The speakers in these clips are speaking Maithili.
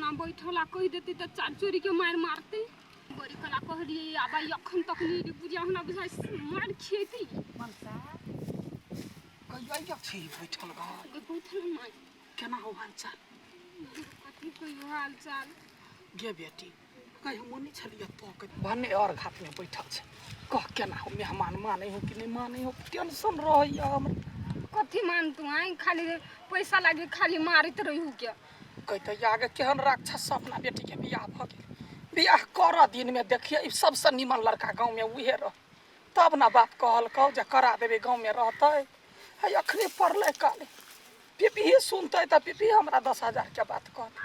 ना बैठल आ कहि देतै तऽ चार चोरी के मारि मारतै। बड़ी कला कहलियै आब आइ अखन तक नहि एलै बुढ़िया, हमरा बुझाइ मारि खिएतै। मनसा कहिया छी बैठल घर? गे बैठल माय। केना हो हाल चाल? कथी कहियो हाल चाल गे बेटी, कहि हम नहि छलियै तो के भने और घाट में बैठल छै, कह केना हो मेहमान मानै हो कि नहि मानै हो, टेंशन रहैया हमरा। कथी मानतू आइ, खाली पैसा लागे खाली मारैत रहू के। कहते आगे केहन राक्षस से अपना बेटी के बियाह भऽ गेल। बियाह करऽ दिन में देखिए ई सबसे नीमन लड़का गाँव में उहे रह, तब ना बाप कहलकौ जे करा देबै गाँव में रहतै। है अखने पड़लै काले पीपी सुनतै तऽ पीपी हमरा 10,000 के बात कहतै।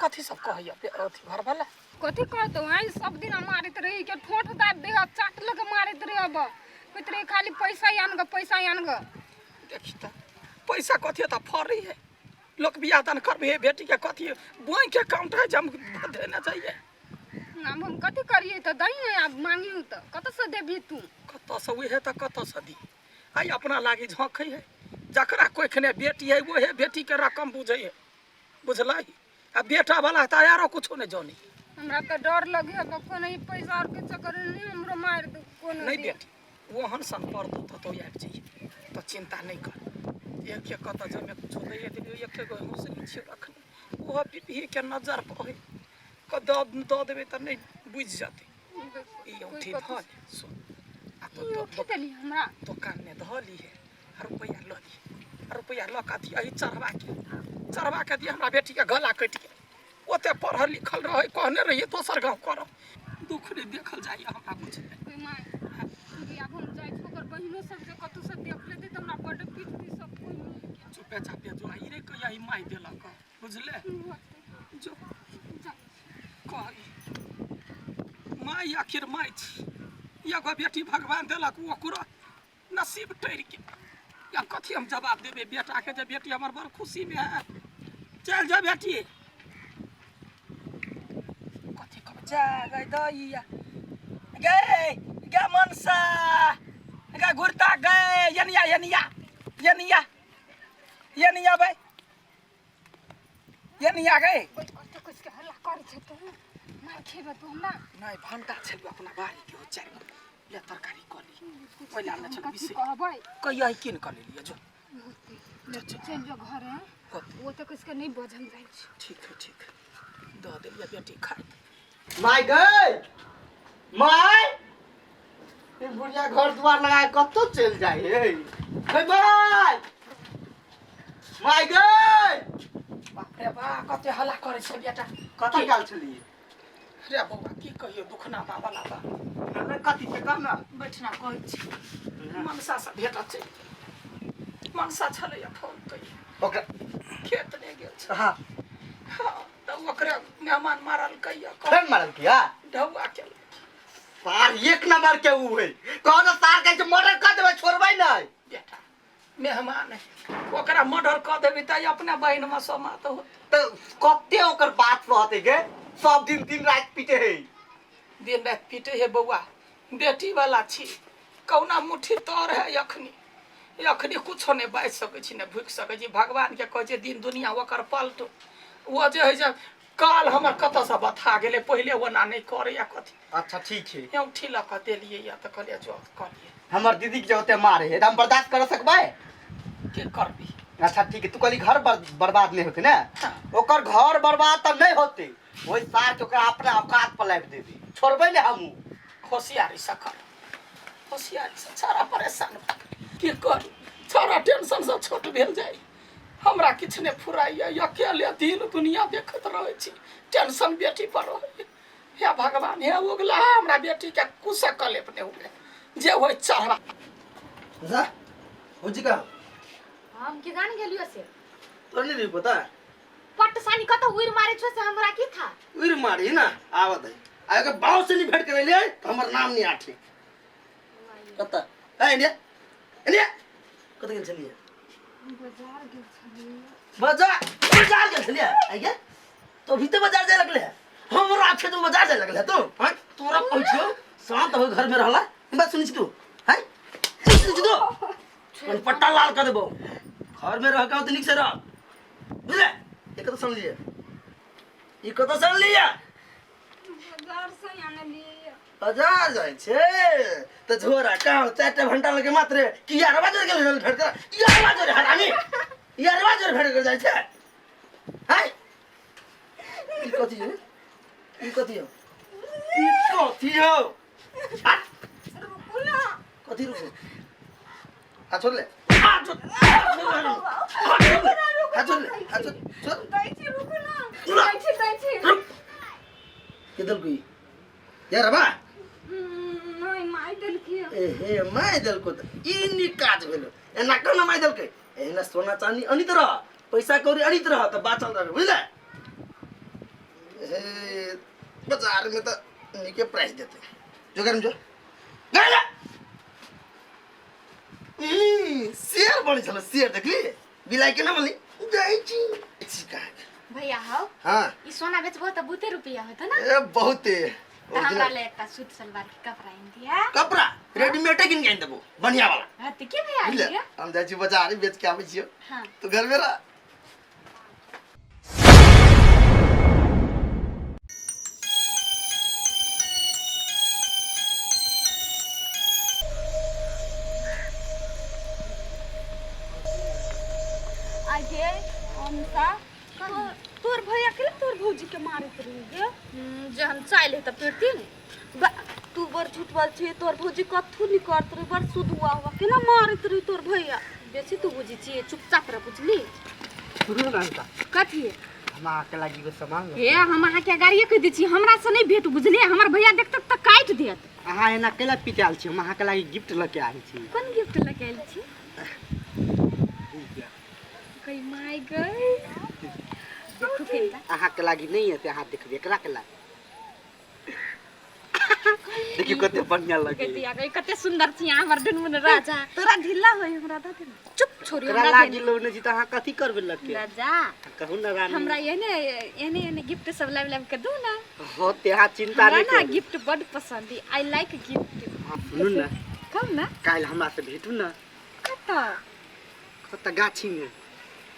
कथी सब कहैया अथी घरवाला? कथी कहतौ आइ, सब दिन मारैत रही के, ठोंठ दाबि दे चाट लऽ के मारैत रही। अब कहैत रही खाली पैसा आन ग, पैसा आन ग। देखी तऽ पैसा कथी तऽ फड़ी है, लोक बियाह दान करबे है बेटी के, कथी बैंक अकाउंट है जे हम देने जाइए? आब हम कथी करिए तऽ दही ने, आब मांगियौ तऽ कतऽसँ देबही तू? कतऽसँ उहे तऽ कतऽसँ दी? आइ अपना लागी झोंकै है, जकरा कोखने बेटी है उहे बेटी के रकम बुझै है, बुझलही? आ बेटा वाला तऽ आरो कुछो नहि जानी। हमरा तऽ डर लगे है कोनो ई पैसा आर के चक्कर में नहीं हमरो मारि दे कोनो नहीं दिन। बेटी, ओहन सन पड़तौ तऽ तो आबि जइहे, तऽ चिंता नहि कर। एक एक कतऽ जमे कुछो दैए देलियौ, एक एक हौसली छियौ रखने, ओहो पीपी के नजर पर है, दऽ दऽ देबै तऽ नहि बुझि जेतै। ई औंठी धऽ ले, सुन आ तो ई औंठी देली हमरा? दोकान में धऽ लीहे आ रुपैआ लऽ लीहे, आ रुपैआ लऽ कऽ अथी एहि चढ़वा के चढ़वा के दिअ। हमरा बेटी के गला कटि गेल, ओते पढ़ल लिखल रहै, कहने रहियै दोसर गाँव करब, दुख नहि देखल जाइए हमरा बुझले। कोई माय गे, आब हम जाइ छी, ओकर बहिनो सब जे कतौ से देख लेतै तऽ हमरा बड्ड पीटतै सब कोइ मिल के। चुपे चापे जो, ई रे कहिया ई माय देलक, बुझले? जो जा। कही माय, आखिर माय छी, एगो बेटी भगवान देलक, ओकरो नसीब टरि गेल। या कथी हम जवाब देबै बेटाके जे बेटी हमर बड़ खुशीमे है? चलि जा बेटी, कथी कहबै? जा गई दैया गे, गे मनसा गे, घुरता गे, यनिया यनिया यनिया यनिया बै यनिया गे। कते कुछ के हल्ला करै छै तू, मार खेबै तू हमरा। नहि, भंटा छल अपना बाड़ी के, हो चारि गो ले तरकारी कऽ ली, ओहि लए छल। कथी बिसरि कहबै? कहिया कीन कऽ लेलियै, जो जो जो। चलि जो घरे। होतै। ओ तऽ किछु के नहि बजल जाइ छै। ठीक है, ठीक है, दऽ देलियै, बेटी खाइत। माय गई माय, ई बुढ़िया घर दुआर लगा के कतौ चलि जाइ हे। हे माय, माय गई। बाप रे बा, कते हल्ला करै छै बेटा। कतऽ गेल छलियै? रे बौआ, की कहियौ दुखना बाबा बा। अरे कथी छै, कह ना। बैठना, कहै छी मनसा से भेटत छै, मनसा छलैया फोन कहियै। ओकरा खेत नहि गेल छै। हाँ। हाँ, तऽ ओकरे मेहमान मारलकै या। फेर मारल किया? ढौआ केलक। सार एक नंबर के ऊ है, कहो ना सार कहै छै मर्डर कर देबै, छोड़बै नहीं। बेटा मेहमान है, ओकरा मर्डर कऽ देबै तऽ अपने बहिन मे समात होत। तऽ कते ओकर बात रहते गे, सब दिन दिन राति पीटे है। दिन राति पीटे है बौआ, बेटी वाला छी, कौना मुट्ठी तर है। अखनी अखनी कुछो नहि बाजि सकै छी, नहि भुकि सकै छी। भगवानके कहै छै दिन दुनिया ओकर पलटू। ओ जे है जे काल हमर कतऽसँ बथा गेलै, पहिले ओना नहि करैया कथी। अच्छा ठीक है। औंठी लऽ कऽ देलियै या तऽ कहलियै जो कहलियै। हमर दीदी के जे ओते मारे है तऽ हम बर्दाश्त कर सकबै? की करबी? अच्छा ठीक है, तू कहली घर बर्बाद नहीं होते ना? हाँ। ओकर घर बर्बाद तऽ नहीं होते, ओहि सार के ओकरा अपना औकात पर लाबि देबी, छोड़बै ने हमहूँ। होशियारी से कर, होशियारी से। सारा परेशान भऽ गेल, की करू, सारा टेंशन से छोट भेल जाय, हमरा किछु नहि फुराइए, अकेले दिन दुनिया देखैत रहै छी, टेंशन बेटी पर रहैए। हे भगवान, हे उगला, हमरा बेटी के कुशक कलेप नहि हुए, जे होइ चढ़वा जा भौजी का। हम की जान गेलियो से। तोरा नहीं रही पता? पट्ट सानी कत उड़ मारे छो से हमरा की था। उड़ मारी ना आवत है, आ अगर बाव से नहीं भेंट करे ले तो हमर नाम नहीं आठे। कत ए इंडिया इंडिया कत गेल छलिए? बाजार गेल छलियै। बाजार बाजार गेल छलिए? आइए तो अभी तो बाजार जाए लगले है, हमरा खेत में बाजार जाए लगले है तू? हैं तोरा कहै छियौ शांत हो घर में रहला, ई बात सुनै छी तू? हैं सुनै छी तू? कन पट्टा लाल कर देबो, घर में रह के तो नीक से रह, बुझले? एक तो सुन लिए। ई कतऽ से अनलियै? बाजार से आनलियै। बाजार जाइ छै तऽ झोरा कहाँ चारिटा भंटा लगे मात्रे कि यारवा जोर गेल भेट कर यारवा जोर हरामी यारवा जोर भेट कर जाइ छै हैं? ई कथी हो? ई कथी हो? ई कथी हो? हट! रुकू ना। कथी रुकू? हाथ छोड़ ले, हाथ छोड़, हाथ छोड़ ले, हाथ छोड़ ले, हाथ छोड़ ले, हाथ छोड़, छोड़। दै छी, रुकू ना। रुक। दै छी, दै छी। रुक। के देलको ई? यार बा। नहि, माय देलखिन। एहे माय देलको तऽ ई नीक काज भेलो। एना केना माय देलकै? एहिना सोना चानी अनित रह, पैसा कौड़ी अनित रह तऽ बाँचल रह, बुझले? हे बाजार में तऽ नीके प्राइस देतै। जो घर में जो, जा जा। ई शेर बनै छल, शेर देखली बिलाइ केना बनली जाइ छी छी कहाँ। भैया हौ। हाँ। ई सोना बेचबो तऽ बहुते रुपया होतो ना? ए बहुते। तऽ हमरा ले एकटा सूट सलवार के कपड़ा आनि दिया। कपड़ा रेडीमेडे किन के आनि देबो, बढ़िया वाला। हाँ तऽ के भैया बुझले? आनि? हम जाइ छी बाजार, बेच के आबै छियौ। हाँ। तू घर में रह। आगे अमता, तोर भैया के तोर भौजी के मारैत रही गे? जहन चाइल है तऽ पिटती ने। तू बड़ झूठ बोल छी, तोर भौजी कथू नहीं करत रही, बड़ सुधुआ हुआ, केना मारैत रही तोर भैया? बेसी तू बुझी छी, चुपचाप रह, बुझली? सुनू ने अंता। कथी? हम अहाँके लागि एगो सामान लऽ हे, हम अहाँके गाड़िए कहि दै छी, हमरा से नहीं भेट, बुझलियै? हमर भैया देखतक तऽ काटि देत। अहाँ एना कैला पिटायल छी? हम अहाँके लागि गिफ्ट लऽ के आयल छी। कोन गिफ्ट लऽ के आयल छी? गई माय गई, देखू केना। अहाँके लागि नहि हेतै, अहाँ देखबै एकरा के लागि। देखियौ कते बढ़िया लगे। गई गई, कते सुंदर छी अहाँ, हमर ढुनमुन राजा। तोरा ढिल्ला होय, हमरा दऽ दे ने। चुप छोरी। एकरा हमरा लागि दे ने। लौने छी तऽ अहाँ कथी करबै लऽ के? राजा। कहू ने रानी। हमरा एहने एहने एहने गिफ्ट सब लाबि लाबि के दू ने। हो ते, अहाँ चिंता हमरा नहि ना करू। गिफ्ट बड पसंद है, I like gift. अहाँ सुनू ने। कहू ने। काल्हि हमरा से भेटू ने। कतऽ? कतऽ, गाछीमे।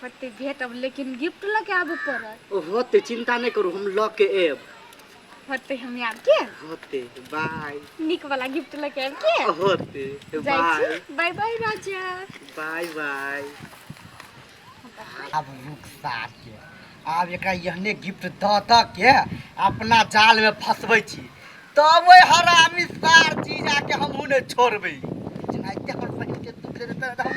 होते भेटब, लेकिन गिफ्ट लऽ के आबऽ पड़त। ओहो ते, चिंता नहि करू, हम लऽ के एब। होते, हम आब के होते, बाय। नीक वाला गिफ्ट लऽ के आबि के होते। जाइ बाय। छी, बाय बाय राजा। बाय बाय। आब रुक सार के, आब एकरा एहने गिफ्ट दऽ दऽ के अपना जाल में फंसबै छी, तब ओहि हरामी सार चीज आके हमहूँ नहि छोड़बै। जेनाहिते हमर बहिन के दुख देतै, हम